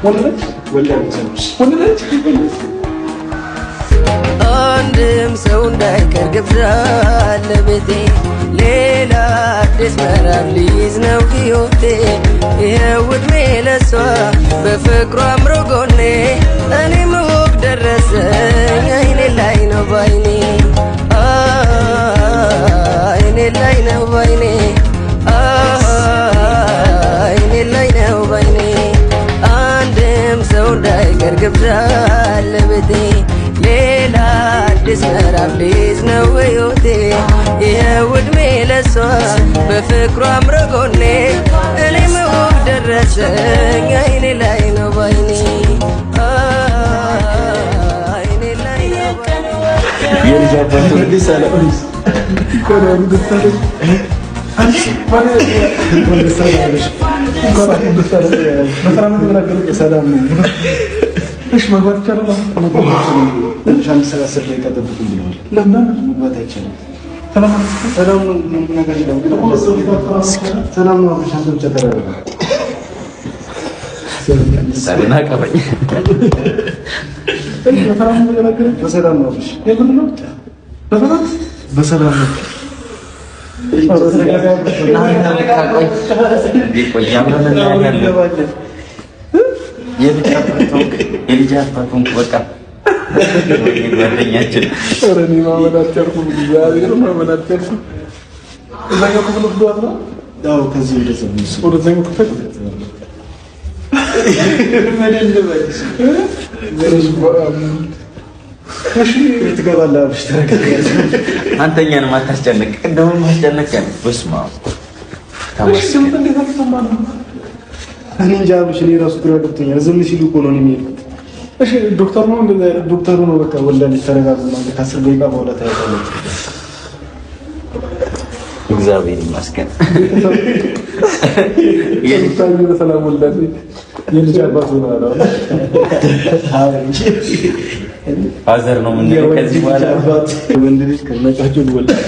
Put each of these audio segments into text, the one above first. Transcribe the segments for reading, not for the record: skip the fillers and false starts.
ወለደች ወለደች። አንድም ሰው እንዳይቀር ግብዣ ለቤቴ፣ ሌላ አዲስ ምዕራፍ ሊይዝ ነው ሕይወቴ። ይኸው ዕድሜ ለሷ፣ በፍቅሯ አምሮ ጎኔ፣ እኔም ወግ ደረሰኝ። አይኔ ላይ ነው ባይኔ፣ አይኔ ላይ ነው ባይኔ፣ አይኔ ላይ ነው ባይኔ። አንድም ሰው እንዳይቀር ግብዣ ለቤቴ፣ ሌላ አዲስ ምዕራፍ ሊይዝ ነው ሕይወቴ። ይኸው ዕድሜ ለሷ፣ በፍቅሯ አምሮ ጎኔ፣ እኔም ወግ ደረሰኝ። አይኔ ላይ ነው ባይኔ፣ አይኔ ላይ ነው ባይኔ። የልጅ አባት። እንኳን ደስ አለሽ። እንኳን ደስ አለሽ። ሰላም ነው። እሺ፣ መግባት ይቻላል? ትንሽ አንድ 30 ደቂቃ ጠብቁኝ ብለዋል። ለምን? መግባት አይቻልም። ሰላም። ሰላም ነው፣ ምንም ነገር የለም። ግን ሰላም ነው። አብርሽ፣ አንተ ብቻ ተረጋጋ። ሳልና ቀበኝ። በሰላም ነው የነገረኝ። በሰላም ነው አብርሽ። የምር ነው? በሰላም። በሰላም ነው። ቆይ፣ አብረን እናያለን። የልጅ አባት ሆንክ፣ የልጅ አባት ሆንክ። በቃ ጓደኛችን። ኧረ እኔ ማመን አልቻልኩም። እግዚአብሔር፣ ማመን አልቻልኩም። እዛኛው ክፍል ወስደዋት ነው? አዎ፣ ከዚህ ወደዛ ነው እሱ። ወደዛኛው ክፍል። ምን ልበልሽ? እሺ። ትገባለህ አብርሽ፣ ተረጋጋ። አንተኛንም አታስጨንቅ። ቅድምም አስጨነቀን። በስመ አብ። እሺ፣ ድምፅ እንዴት አልሰማንም? እኔ እንጃ አብርሽ፣ እኔ ራሱ ግራ ገብቶኛል። ዝም ሲሉ እኮ ነው እኔ የሄድኩት። እሺ፣ ዶክተር ነው እንደዛ ያለው? ዶክተሩ ነው፣ በቃ ወልዳለች፣ ተረጋጉ፣ ከ10 ደቂቃ በኋላ ታያታለች። እግዚአብሔር ይመስገን። ሩታዬ በሰላም ወልዳለች። የልጅ አባት ሆኗል። Father ነው የምንለው ከዚህ በኋላ። ወንድ ልጅ ከነጫቸው ይወልዳል።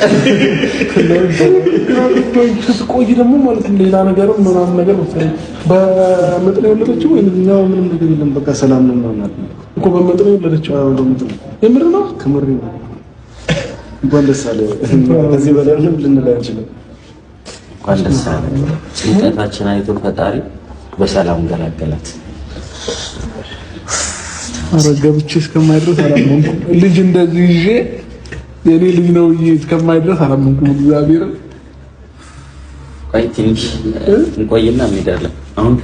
ስትቆይ ደግሞ ማለት ነው ሌላ ነገርም ምናምን ነገር መሰለኝ። በምጥ ነው የወለደችው ወይ ያው ምንም ነገር የለም? በቃ ሰላም ነው ምናምን አለ። እኮ በምጥ ነው የወለደችው። አዎ፣ በምጥ ነው። የምር ነው? ከምሬ ነው። እንኳን ደስ አለ። ከዚህ በላይ ምንም ልንል አንችልም። እንኳን ደስ አለ። ጭንቀታችን አይቶ ፈጣሪ በሰላም ገላገላት። ኧረ ገብቼ እስከማይድረስ አላመንኩም። ልጅ እንደዚህ ይዤ የኔ ልጅ ነው ብዬ እስከማይድረስ አላመንኩም። እግዚአብሔርን። ቆይ፣ ትንሽ እንቆይና እንሄዳለን። አሁን።